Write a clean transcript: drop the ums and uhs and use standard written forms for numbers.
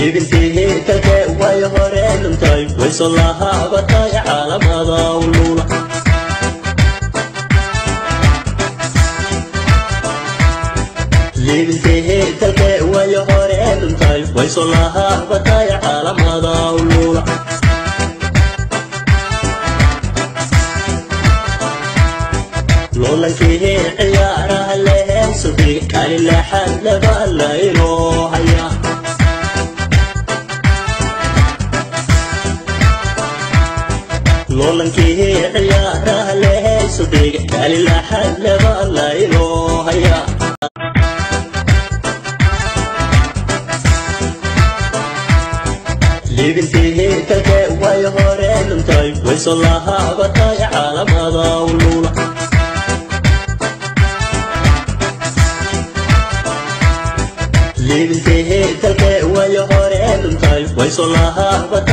Libintii dalke way hore luntay, way soo laabatay caalamada ulula. Libintii dalke way hore luntay, way soo laabatay caalamada ulula. Loolankii ciyaaraha leheen sudiga kaalin laaxad laba la inoo haya. Loolankii ciyaaraha leheen sudiga kaalin laaxad laba la inoo haya. Libintii dalke way hore luntay, way soo laabatay caalamada ulula. Libintii dalke way hore luntay, way soo laabatay.